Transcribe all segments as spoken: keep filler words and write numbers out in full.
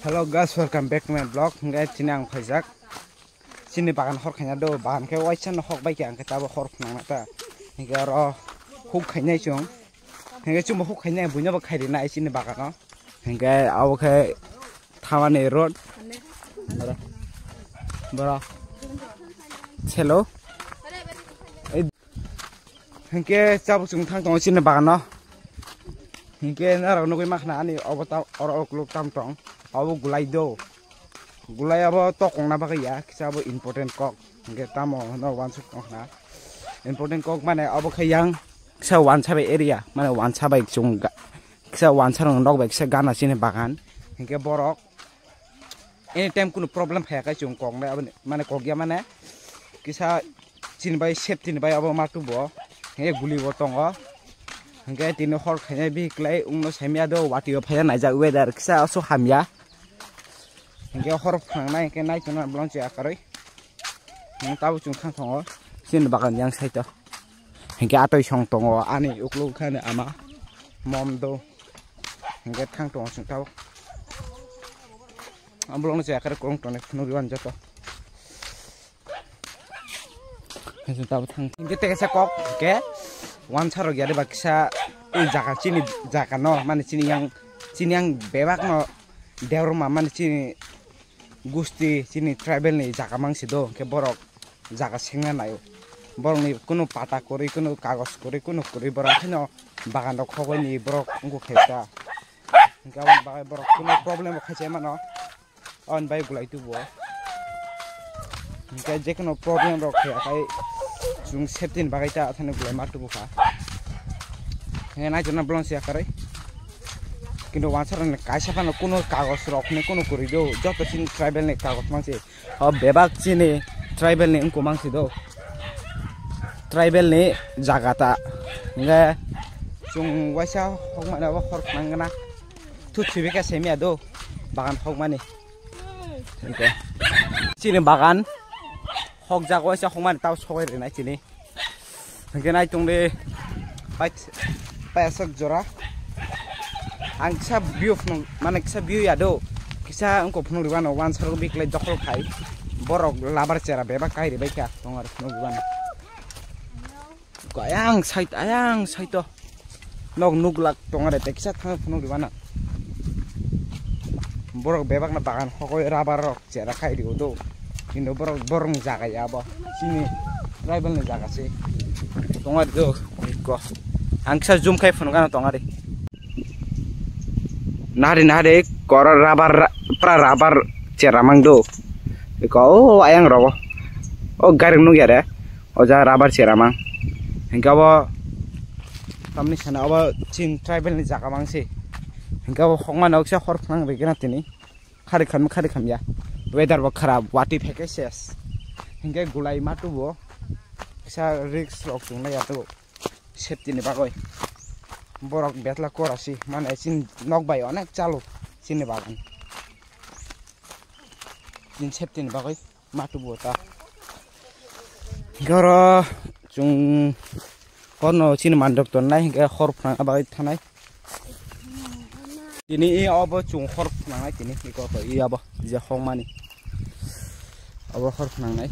Hello guys, welcome back to my vlog. Hingke chini ang phaijak. Chini bagan hor khaina do, bagan khe waisa no hok bai khe ang khe tabo hor khnang na ta. Hingke oro huk khainai chung. Hingke chumbo huk khainai buino bo khairi nai chini bagano. Hingke abo khe thamani road. Boro. Hello. Hingke tabuk chwng thang tongo chini bagano. Hingke norok nugui makhna ani obo ta oro ukluk tam tong. Obo gulai do. Gulai obo tokong na bagwi ya, kisa obo important kok. Hingke tamo hwnba uansuk tong khna. Important kok mane obo khe yang kisa wansa bai area, mane wansa bai chwng ga-, kisa wansa rok nok bai kisa gana chini bagan. Hingke borok anytime kunu problem phaiya khe chwng kok nai aboni, mane kok ya mane kisa chini bai safety ni bai abo ma tubo. Hingke guli bo tongo. Hingke tini hor khainai bihik lai wngno saimya do, watio phaiya naijak weather kisa aso hamya. Hingke hor phangnai hingke nai tongna bolong chaya karwi. Hingke tabuk chwng thang tongo chini bagan yang side o. Hingke atoi song tongo ani ukluk khe ani ama mom do. Hingke thang tongo chwng tabuk. Ang bolong chaya karwi kwrwng tongnai phunugwi mani joto. Hingke tabuk thang. Hingke tesa kok hingke wansa rok yari ba kisa ui jaga chini jaga no mane chini yang chini yang bebak no deorma mane chini gusti chini tribal ni jaga mangsi do hingke borok jaga sengna naio. Borok ni kunu pata kwrwi kunu kagos kwrwi kunu kwrwi borok haino bagan rok hogoi ni borok wngkha khe ta. Hingke aboni bagwi borok kunu problem rok khaisa mano. Aboni bagwi gulai tubo. Hingke je kunu problem rok khe akai chwng safety ni bagwi ta athani gulai ma tubu kha. Hingke nai jona bolong se akai. Kintu wansa rok ni kaisa phano kunu kagos rok ni kunu kwrwi do joto chini tribal ni kagos mangsi. O bebak chini tribal ni wngkuk mangsi do. Tribal ni jaga ta. Hingke chwng waisa hokmani abo hor khnang gana. Thut sibika semia do. Bagan hokmani. Hingke chini bagan hokjak waisa hokmani tabo sogwi rinai chini. Hingke nai tongdi pai, pai aswk jora. Ang kisa view phunuk, mane kisa view ya do. Kisa wngkuk phunuk ribano wansa rok biklai dokhol khai. Borok labar chera bebak kai ribai kha tong ar phunuk ribano. Ayang side, ayang side o. Nok nuglak tong are tei kisa thang phunuk ribana. Borok bebak na bagan hokoi rubber rok chera khai rio do. Kintu borok borok ni jaga ya abo. Chini tribal ni jaga se. Tong are do. Ko. Ang kisa zoom khai phunuk ano tong are. Nari nari koro rubber, pra rubber chera mang do. Ko o ayang rogo. O gari nuk yare. O jaga rubber cheramang. Hingke abo tamni sana abo chini tribal ni jaga mangsi. Hingke abo hokmano kisa hor phang rikena tini. Khari khamya, khari khamya. Weather bo kharap, watwi phaikhe ses. Hingke gulai ma tubo. Kisa risk rok chunglai ya tubo. Safety ni bagwi. Borok betla korasi. Mane chini nok bai onek chalu. Chini bagan. Chini safety ni bagwi. Ma tubu ta. Goro chwng horno chini mandok tongnai hingke hor phwnang bagwi thanai. Tini i obo chwng hor phwnangnai tini i koko i obo je hokmani. Obo hor phwnangnai.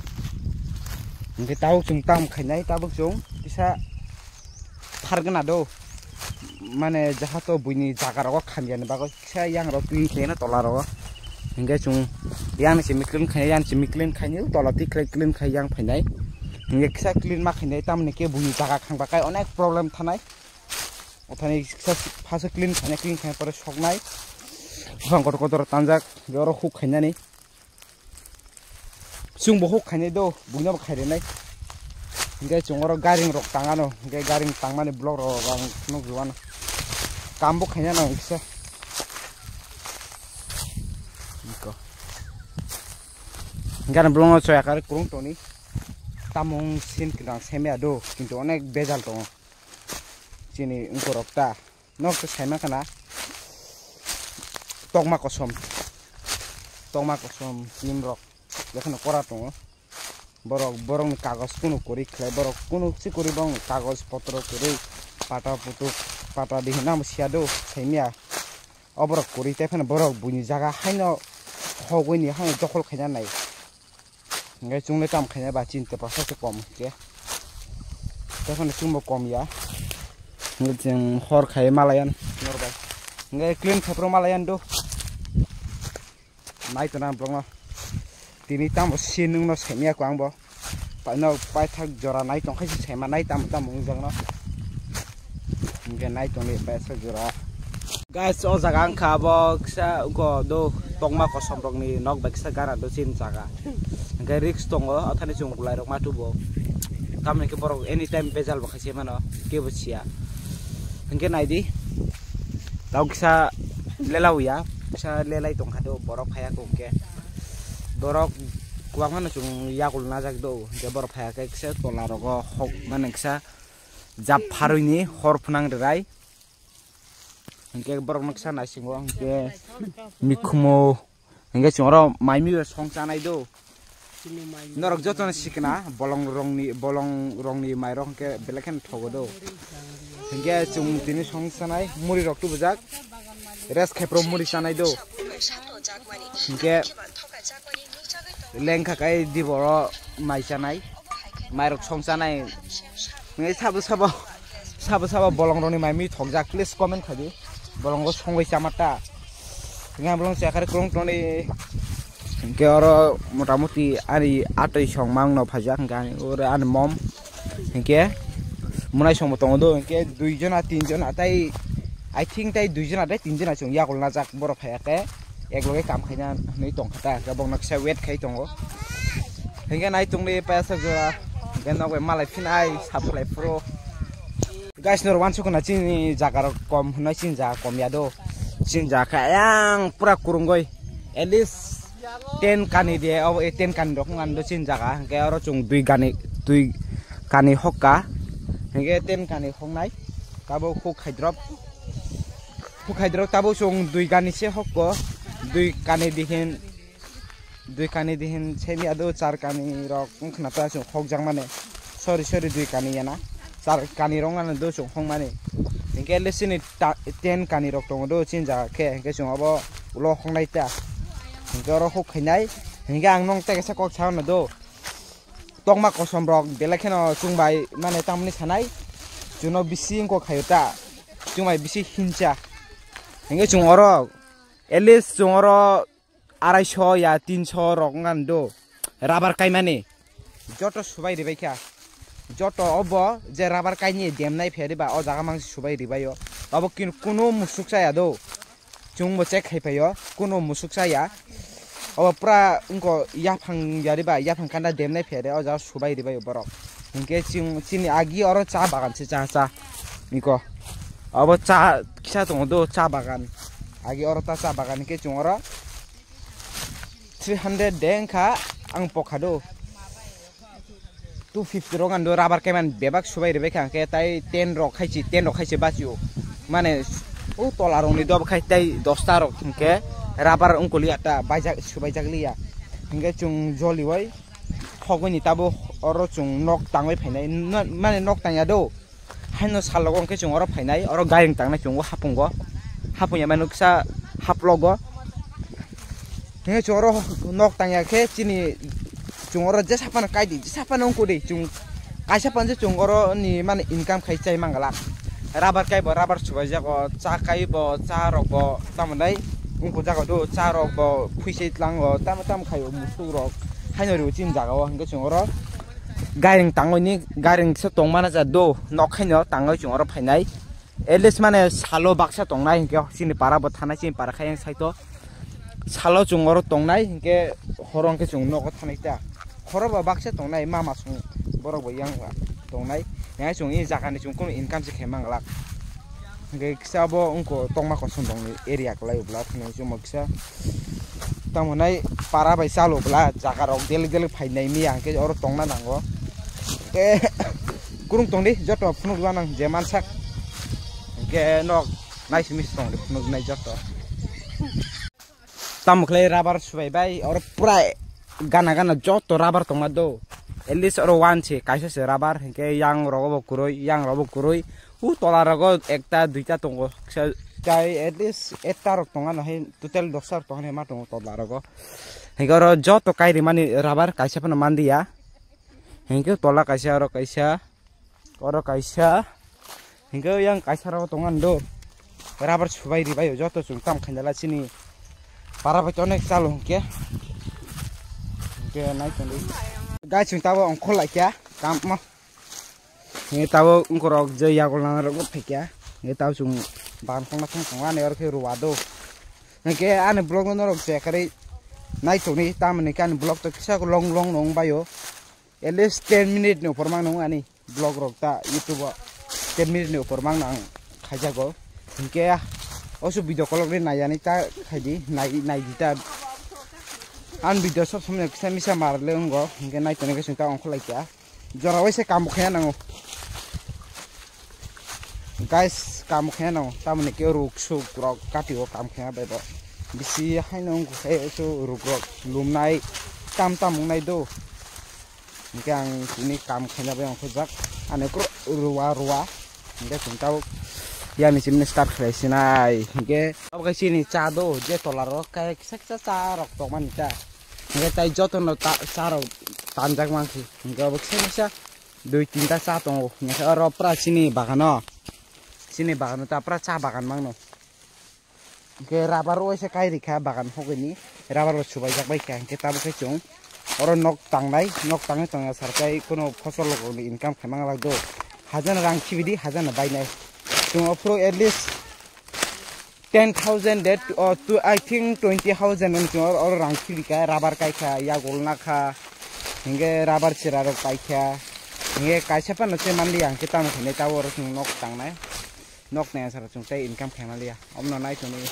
Hingke tabuk chwng tam khainai tabuk chwng kisa thargwna do. Mane jahato buini jaga rogo khamya ni bagwi. Kisa yang rok clean khaina tola rogo. Hingke chwng yang ni simi clean khai, yang simi clean khai ni tola ti khlai clean khai yang phainai. Hingke kisa clean ma khainai tamni ke buini jaga khang bakai onek problem thanai. Othani kisa phaso clean khainai, clean khaina pore soknai. Buphang kotor kotor tanjak, oro huk khainani. Chwng bo huk khainai do, buino bo khairinai. Hingke chwng oro garing rok tangano, hingke garing tangmani block rok ang nukjagano. Kam bo khaina nang kisa. Iko. Hingke ano bolongo choya kar kurung toni. Tamung sin kwnang semya do, kintu onek bejal tongo. Chini wngkorok ta. Nok to saima khana. Tokma kosom. Tokma kosom team rok. Jekheno kora tongo. Borok, borokni kagoj kunu kwrwi khlai, borok kunu se kwrwi bong kagoj potro kwrwi pata putuk, pata di hinamo siya do saimya. oborok kwrwi tei phano borok buini jaga haino hogwi ni haino dokhol khaina nai. Hingke chwngno tamo khaina ba chini tepasa se kom hingke. Tei phano chwngbo kom ya. Hingke chwng hor khai malayan norbai. Hingke clean khaipro malayan do. Nai tona borokno. Tini tamo si nwngno saimya ko angbo. Paino paithak jora nai tongkha si saima nai tamo tamo wngjakno. Hingke nai tongdi paithak jora. Guys, o jaga wngkha abo kisa wngkha do tongma kosom rokni nok bai kisa gara do chini jaga. Hingke risk tongo, o thani chwng bwlai rok ma tubo. Tamoni khe borok anytime bejal bo khaise mano, kebo siya. Hingke naidi, tau kisa lelauya, kisa lelai tongkha do borok phaya kok khe. Borok kwbangma no chwng yakul najak do, hingke borok phaya khe kisa tola rogo hok mane kisa jap pharwi ni hor phwnang rwrai. Hingke borok noksa naisingwo hingke mikhumo hingke chwng oro mai mui song chanai do. Norok jotono sikna bolong rongni bolong rongni mairok hingke belai kheno thogo do. Hingke chwng tini song chanai muri rok tubujak. Rest khaipro muri chanai do. Hingke lengkha kai di boro mai chanai. Mairok song chanai. Hingke sabo sabo sabo sabo bolong rokni mai mui thokjak please comment khaidi. Bolongo songwi chama ta. Hingke ang bolong chakar krung toni. Hingke oro motamuti ani atoi song mang no phaijak hingke ani oro ani mom. Hingke munai song bo tongo do hingke dui jona tin jona tai I think tai dui jona tai tin jona chwng yakul najak borok phaiya khe ek loge kam khaina hinwi tongkha ta hingke bokno kisa wait khai tongo. Hingke nai tongdi paisa jora hingke nok bai malai phinai sap khlai phuru. Guys, norok wansuk na chini jaga rok kom hwnwi chini jaga kom ya do. Chini jaga khe ayang pura kurungoi. At least ten kani de, obo, eh, ten kani rok wngkha do chini jaga. Hingke oro chwng dui kani, dui kani hokka. Hingke ten kani hoknai. Tabuk huk khaidrop. Huk khaidrop tabuk chwng dui kani se hokko. Dui kani dihin Dui kani dihin semi ado char kani rok wngkhna ta chwng hokjak mani. Sorry, sorry, dui kani yana. Char kani rok wngkha do chwng hokmani. Hingke lesini ta-, ten kani rok tongo do chini jaga khe. Hingke chwng obo ulo hoknai ta. Hingke oro hok khainai. Hingke ang nong tei kaisa kok sa hwnna do. Tokma kosom rok belai kheno chwng bai mane tamni sanai. Chwngno bisi wngkok khayo ta. Chwng bai bisi hincha. Hingke chwng oro at least chwng oro araiso ya tinso rok wngkha do rubber kaimani joto subai ribai kha joto obo je rubber kaini demnai phe riba o jaga mang subai ribai o obo kin kunu musuk chaya do chwng bo check khai phaio kunu musuk chaya obo pura wngko yaphang ya riba yaphang kanda demnai phe re o jaga subai ribai o borok hinkhe chwng chini agi oro cha bagan se cha cha iko obo cha kisa tongo do cha bagan agi oro ta cha bagan hinkhe chwng oro three hundred de wngkha ang pokha do. Two fifty rok ang do rubber kaiman bebak subai ribai kha, hwnkhe tai ten rok khai si, ten rok khai si bachio. Mane, o tola rokni dobo khai tai dosta rok hwnkhe rubber wngkoli ata baijak, subaijak liya. Hwnkhe chwng jolibai thogwi ni tabuk oro chwng nok tangwi phainai, mane nok tangya do. Haino salogo hwnkhe chwng oro phainai, oro gairing tangnai chwng o hapungo. Hapung ya mano kisa haplogo. Hwnkhe chwng oro nok tangya khe chini chwng oro jesa phano kaidi, jesa phano wngkudi chwng kaisa phano chwng oro ni mani income khai chai mangala. Rubber kai bo rubber subai jago, cha kai bo cha rok bo tamo nai wngkuk jago do cha rok bo phuisai tlango tamo tamo khaio musuk rok haino ribo chini jaga o hwnkhe chwng oro. Gairing tangwi ni gairing se tongmana ja do nok khaino tangwi chwng oro phainai. At least mane salo baksa tongnai hinkhe chini para bo thanai chini para khe yang saito salo chwng oro tongnai hinkhe horo hinkhe chwng nogo thanai ta horo bo baksa tongnai mama song borok bo yang tongnai yang chwng i jaga ni chwng kunu income se khe manglak. Hingke kisa bo wngkha tongma kosom rokni area kwlai bwla thangwi chwngma kisa tamo hwnai para bai chalo bwla jaga rok deli deli phainai miya hingke oro tongna nango. Hingke kurung tongdi joto phunukjak nang je mansak hingke nok naising mising tongdi phunuknai joto. Tamo khlai rubber subai bai oro pura gana gana joto rubber tongma do. At least oro one se kaisa se rubber hinkhe yang rogo bo kwrwi, yang rogo bo kwrwi. U tola rogo ekta duita tongo. Kisa Tai at least eight ta rok tongo, no hai total dos ta rok tongo, ma tongo tola rogo. Hingke oro joto kai rimani rubber kaisa phano mandiya. Hingke tola kaisa, oro kaisa, oro kaisa. Hingke yang kaisa rogo tongo do. Rubber subai ribai joto chwng tam khainala chini. Para bai to onek chalo hingke. Hingke nai tongdi. Guys, chwng tabo ongkhor laikya kam ma. Hingke tabo ungkorok je yagol nang rok phaikya. Hingke tabo chwng bagan khongna thang tongo ani oro khe ruwa do. Hingke ani vlog no norok je kwrwi nai tongdi, tamoni khe ani vlog to kisa long long nong baio. At least ten minute ni upor mang nong ani vlog rok ta YouTube o ten minute ni upor mang nang khaijago. Hingke osu video kolok ni nai ani ta khaidi, nai, nai di ta. An video sob somoi kisa misa mar le wngo, hingke nai tongni khe chwng ta ongkhor laikya. Jora waise kamo khaya nango. Guys, kamo khaya nango. Tamoni khe ruk suk rok kati o kam khaya bai bo. Bisi haino wngkha khe so ruk rok lumnai tam tam wngnai do. Hingke ang tini kam khaina bai ongkhorjak. Ani kro ruwa ruwa. Hingke chwng tabuk yani chimni start khlai sinai. Hingke abo khe chini cha do je tola rok khe kisa kisa cha rok tongmani ta. Hingke tai jotono ta cha rok tanjak mankhe. Hingke abo kisa kisa dui tinta cha tongo. Hingke oro pura chini bagano. Chini bagano ta pura cha bagan mangno. Hingke rubber waisa kai rikha bagan hogini, rubber bo subaijak bai kha, hingke tabuk khe chwng oro nok tangnai, nok tangwi tongya sar khai kuno phosol rokni income khaimang lak do. Hajan rang khibidi, hajan bainai. Chwng ophuru at least ten thousand that, oh, to, I think twenty thousand wng chwng oro, oro rang khibikha, rubber kaikha, yagul nakha, hingke rubber chera rok paikha, hingke kaisa phano se manliya, hingke tamo khainai tabuk oro chwng nok tangnai. Nok nai asara chwng tei income khaima liya. Omno nai tongwi.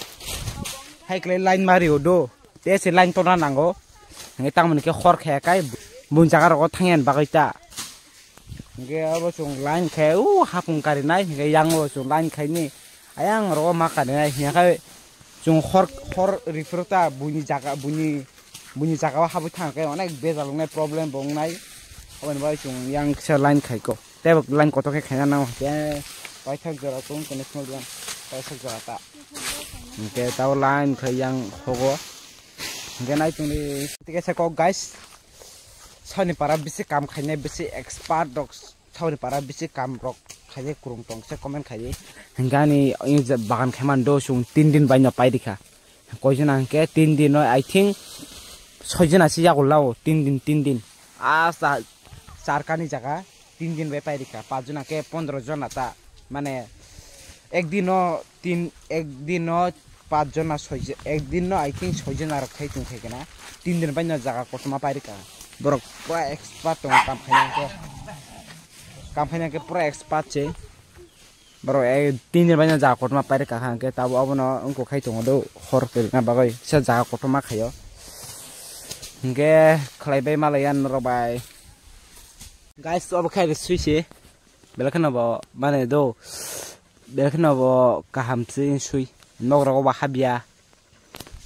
Hai khlai line mari o do. Te se line tona nango. Hingke tangmani khe hor khe kai bun jaga rogo thangya bagwi ta. Hingke abo chwng line khe u hapung kari nai hingke yang o chwng line khai ni. Ayang rogo ma kari nai hingke chwng hor, hor rifru ta buni jaga buni Buini jaga o habwi thang khe onek bejal wngnai problem bo wngnai. Aboni bagwi chwng yang kisa line khai ko. Tei bo line kotor khe khaina nango. Tei paithak jora kung kene swngo duan. Paithak jora ta. Hingke tabo line khai yang hogo. Hingke nai tongdi. Tei kaisa kok guys. Sani para bisi kam khainai bisi expert rok. Sauri para bisi kam rok khaye kurung tong se comment khaye. Hingke ani bagan khe man do chwng tin din bai no pai rikha. Koijona hingke tin din no I think soi jona se yago lao tin din tin din. A sa char kani jaga tin din bai pai rikha. Pach jona ke pondro jona ta mane ek din no tin ek din no pach jona soi ek din no I think soi jona rok khai tong khai kana tin din bai no jaga kotorma pai rikha. Borok pura expert tongo kam khaina hingke. Kam khaina hingke pura expert se. Borok, eh, tin din baino jaga kotorma pairwkha hingke tabo abono wngkok khai tongo do hor kwrwngna bagwi se jaga kotorma khaio. Hingke khlaibai malaiya norok bai. Guys, obo khe sui se. Belai kheno bo mane do. Belai kheno bo kaham se sui. Nok rogo bo habya.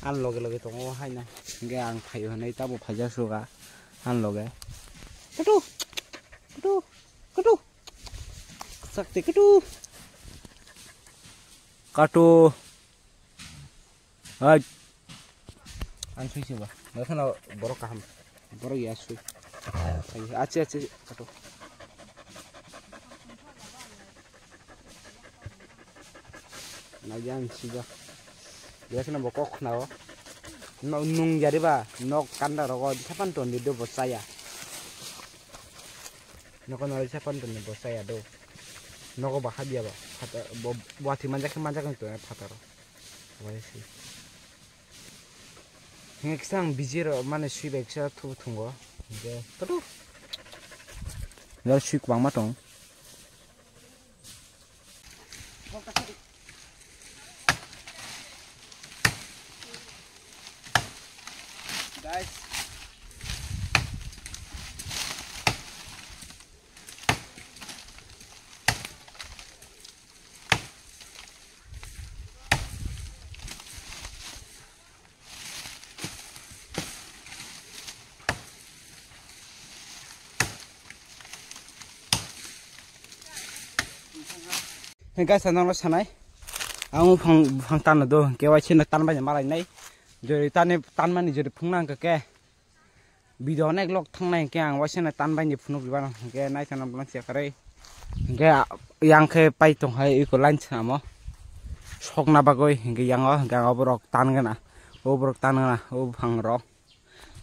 Ang loge loge tongo haino. Hingke ang phaio hinui tabo phaijak suga. Ang loge. Kutu. Kutu. Kutu. Sakti kutu. Katu. Hai. Ang sui suga. Belai kheno borok kaham. Borok ya sui. Achi, achi, ato. Naiya ang sijak. Belai kheno bo kok khna o. No, nung yari ba, nok kanda rogo, sapan ton di do bo chaya. Noko nari sapan ton di bo chaya do. Noko ba habya ba, phata, bo, bo athi manjak khe manjak ang to phataro. Wai si. Hingke kisa ang busy rw mane sui bai kisa thubu thungo. Hingke photo. Yar sui kwbangma tong. Guys. Hei guys, ang nokno sanai. Ang buphang, buphang tanno do, hwnkhe waisano tanbai malai nai. Jori tani tanmani jori phunukna hwnkhe khe. Video onek lok thangnai hwnkhe ang waisano tanbai ni phunuk ribano hwnkhe naithokno bolong siya kwrwi. Hwnkhe yang khe pai tong hai iko line swnamo. Sokna bagwi hwnkhe yango hwnkhe ang oborok tan gana. Oborok tan gana, o buphang rok.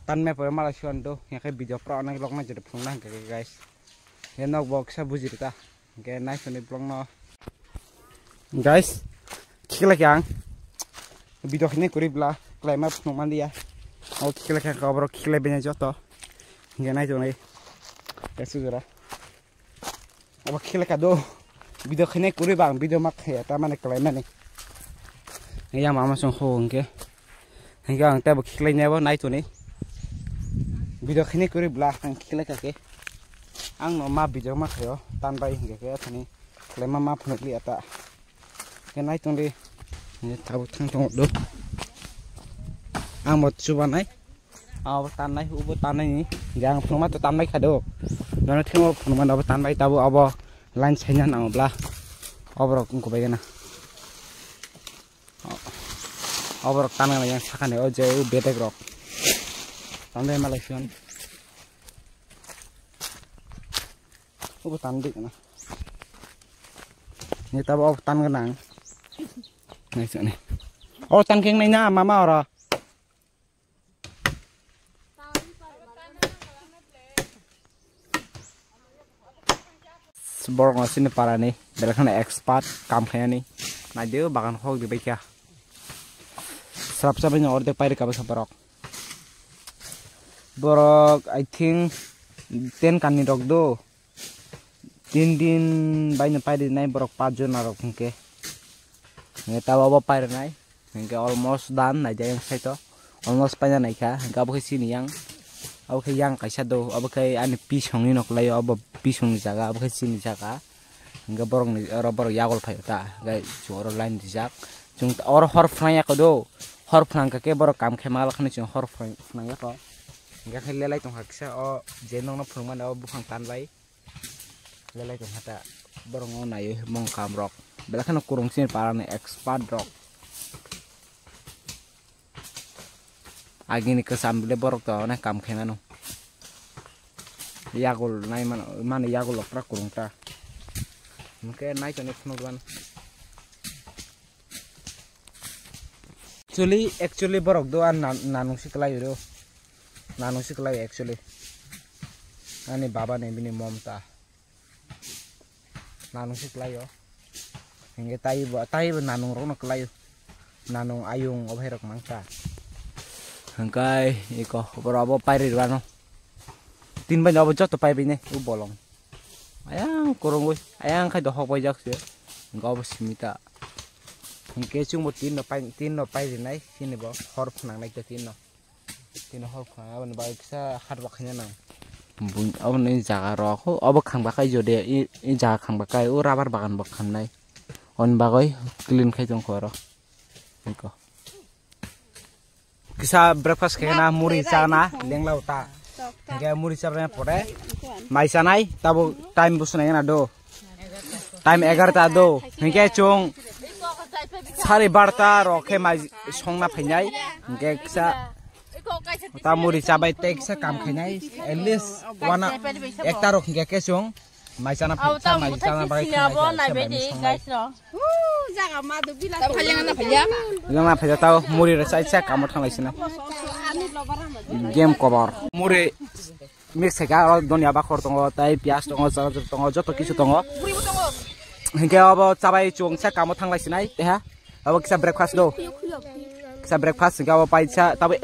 Tanmaya pore malai siyan do, hwnkhe video pura onek lok nai jori phunukna hwnkhe guys. Hwnkhe nok bo kisa buji rita. Hwnkhe naisoni vlog no. Guys, khiklai khe ang. Video khini kwrwi bla, kwlaima phunuk manliya. O khiklai khe ang oborok khiklai bini joto. Hwnkhe nai tonwi. Kaisa jora. Abo khiklai kha do. Video khini kwrwi ba ang video ma khaya ta mane kwlaimani. Yang mama song ho hwnkhe. Hingke ang tebo khiklai nebo nai toni. Video khini kwrwi bla ang khiklai kha khe. Ang no ma video ma khayo tanbai hingke khe thani khlaima ma phunukli ata. Khe nai tongdi. Ni tabuk thang tongo do. Ang bo chuba nai. Abo tannai ubo tannai ni. Hingke ang phunukma to tannai kha do. Nono thingo phunukma abo tanbai tabo abo line saina nango bla. Oborok wngkha bai gana. Oborok tanna yang sakani o je o bedek rok. Tande malai siyan. Obo tan dik na. Ni tabo obo tan gana. Nai sani. O tan keng nai na mama ora. Borok no chini para ni belai kheno expert kam khainani. Naidi o bagan hok di baikha. Srap srap ni ordek pairi kabisa borok. Borok I think ten kanni rok do. Tin din bai no pairi nai borok paanch jona rok hwnkhe. Hwnkhe tabo obo pairwnai. Hwnkhe almost done, naijak yang saito. Almost paina naikha. Hwnkhe abo khe chini yang. Abo khe yang kaisa do. Abo khe ani pisongni no kwlaio. Abo pisongni jaga, abo khe chini jaga. Hwnkhe borokni, oro borok yagol phaio ta. Hwnkhe chwng oro line rijak. Chwng oro hor phnang ya do. Hor phnang khe borok kam khe ma lakhani chwng hor phnang, phnang ya kho. Hwnkhe khe lelai tongkha kisa o je nokno phunukmani o buphang tanbai. Belai tong hata borok no naiwi mong kam rok belai kheno kurung sini para ni expert rok. Agini kwcham bile borok to onek kam khe mano. Yagul nai mano, mani yagul rok pura kurung ta. Hwnkhe nai toni phunuk ban. Actually, actually borok do a na-, nanung si kwlai ro. Nanung si kwlai actually. Ani baba ni bini mom ta. Nanung si kwlai o. Hingke tai bo, tai bo nanung rok no kwlai o. Nanung ayung o bhai rok mang ta. Hingkai iko boro abo pairi rwano. Tin bai no abo joto pai bini u bolong. Ayang kurungwi, ayang khai dohok bai jak se. Hingke abo simi ta. Hingke chwngbo tin no pai, tin no pai rinai, chini bo hor phnang nai khe tin no. Tin no hor phnang aboni bagwi kisa hard work khaina nang. Bun-, aboni jaga rok, obo khang bakai jode, i, i jaga khang bakai, o rubber bagan bo khamnai. On bagwi clean khai tong kho oro. Iko. Kisa breakfast khe na muri cha na lengla uta. Hingke muri cha na pore mai chanai tabo time busu nai na do. Time egarta do. Hingke chung sari barta rok khe mai songna phainai. Hingke kisa ta muri chabai tei kisa kam khainai. At least wana ekta rok hingke khe chung mai chana phai, mai chana bagwi khainai. Jaga ma do bila. Yang na phaija tao muri resa isa kamo thanglai sina. Game cover. Muri mix kha aro donya bakhor tongo, tai piyaj tongo, chalacha tongo, joto kisu tongo. Hingke abo chabai chwng sa kamo thanglai sinai teha. Abo kisa breakfast do. Kisa breakfast hingke abo paisa tabo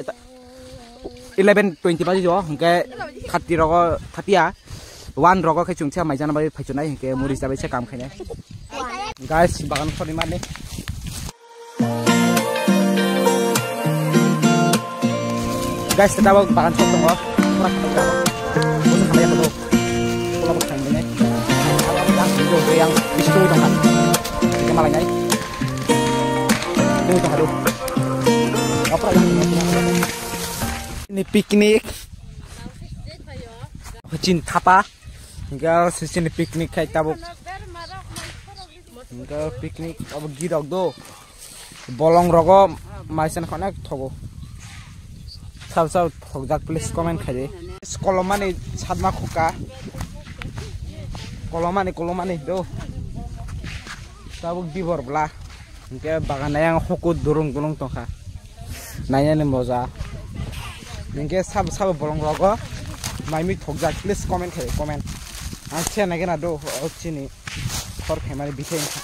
eleven twenty baji o, hingke thirty rogo, thirty ya, one rogo khe chwng sa mai jana bai phaichunai, hingke muri chabai sa kam khainai. Guys, bagan khori mani. Guys, kita bagan sok tongo. Pura khamjak. Busu khamjak tongo. Pura bo khamjak nai. Yang bisu tongkha. Kita malai nai. Ini tongkha do. Apa yang ini picnic. Chin thapa. Enggak sini picnic khai tabuk. Hingke picnic abo gidok do. Bolong rogo maisen khone thogo. Sab sab thokjak, please comment khaidi. Kolomani sadma khuka. Kolomani, kolomani do. Tabuk dibor bla. Hingke bagan ayang hukut durung durung tongkha. Nainani moja. Hingke sab sab bolong rogo maimi thokjak, please comment khaidi, comment. Ang siya nagena do, o chini. Khor khaimani bithai wngkha.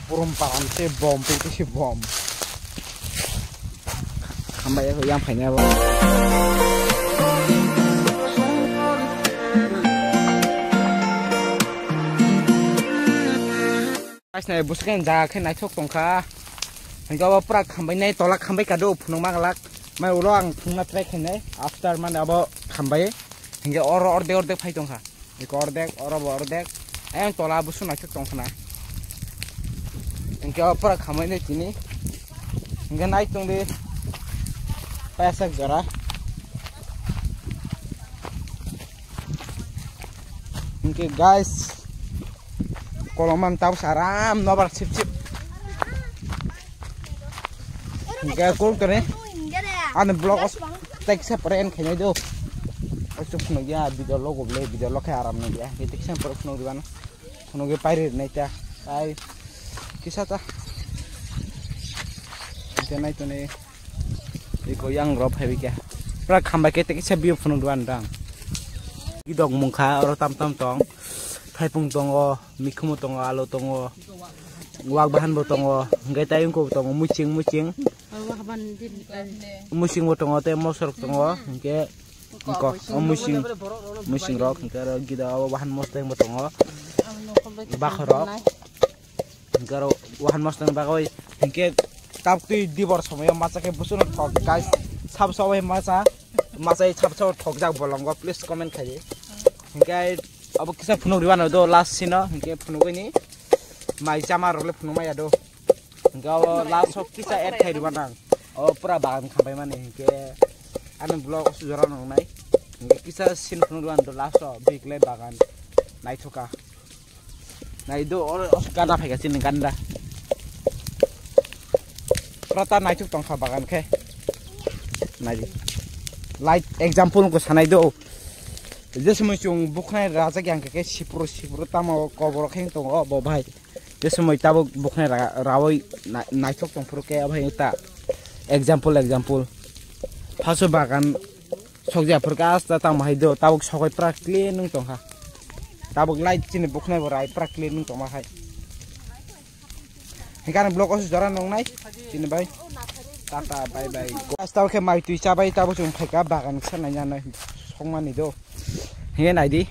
Burum paran se bom, tei se bom. Hambai yang phaini abo. Guys, nai bwswk khe jaga khe naithok tongkha. Hingke abo pura khambai nai, tola khambai kado phunuk manglak. Mai ulo ang phunukna try khainai. After mane abo khambai. Hingke oro ordek ordek phai tongkha. Eko ordek, oro bo ordek. Ayang tola busu naithok tongkhana. Hingke o pura khamai nai tini. Hingke nai tongdi. Pasak jora. Hingke guys, kolomam tau saram nobar sip sip. Hingke kul tore. Ani vlog os tek se pore en khainai do. Osu phunuk ya video logo ble video lokhe aram nang ya. Tek se pore phunuk dibana. Phunuk ge pairi nai ta. Ai kisa ta. Hingke nai tone. Iko yang rop hai bikya. Pura khamba ke tek se bio phunuk dibana dang. Gidok mungkha oro tam tam tong. Thaipung tongo, mikhumu tongo, alo tongo. Wak bahan bo tongo, hingke tei wngkok bo tongo, muching, muching. Muching bo tongo, tei mosok tongo, hingke wngkok, o muching, muching rok, hingke aro gida o bahan mosok bo tongo, bakhorok, hingke aro wahan mosok bagwi, hingke tabuk twi dibor somoyo masa khe buchung thok, guys, sab sabai masa, masa sab sabo thokjak bolongo, please comment khai, hingke abo kisa phunuk ribano do last sino, hingke phunugwi ni mai chama rok le phunuk maya do. Hingke o last o kisa add khai rwna nang. O pura bagan khambai mani hingke ani vlog o sujora nang nai. Hingke kisa scene phunuk rwna do last o bikle bagan naithoka. Nai do o ganda phaika chini ganda. Pura ta naithok tongkha bagan khe. Nai di. Like example ko sanai do. Je somoi chung bukhnai rajak yang khe sipro sipro tamo kobor khe tongo bo bhai. Je somoi tabuk bukhnai ra-, rawi na-, naithok tongphuru khe abo hai ta example, example. Phaso bagan sokjak phuru khe asta tamo hai do, tabuk sokoi pura clean wng tongkha. Tabuk light chini bukhnai bo rai pura clean wng tongma hai. Hingke ani vlog o se jora nongnai chini bai. Tata, bye bye. Asta khe mai twi chabai tabuk chwng phaika bagan kisa naina nai songmani do. Hingke naidi.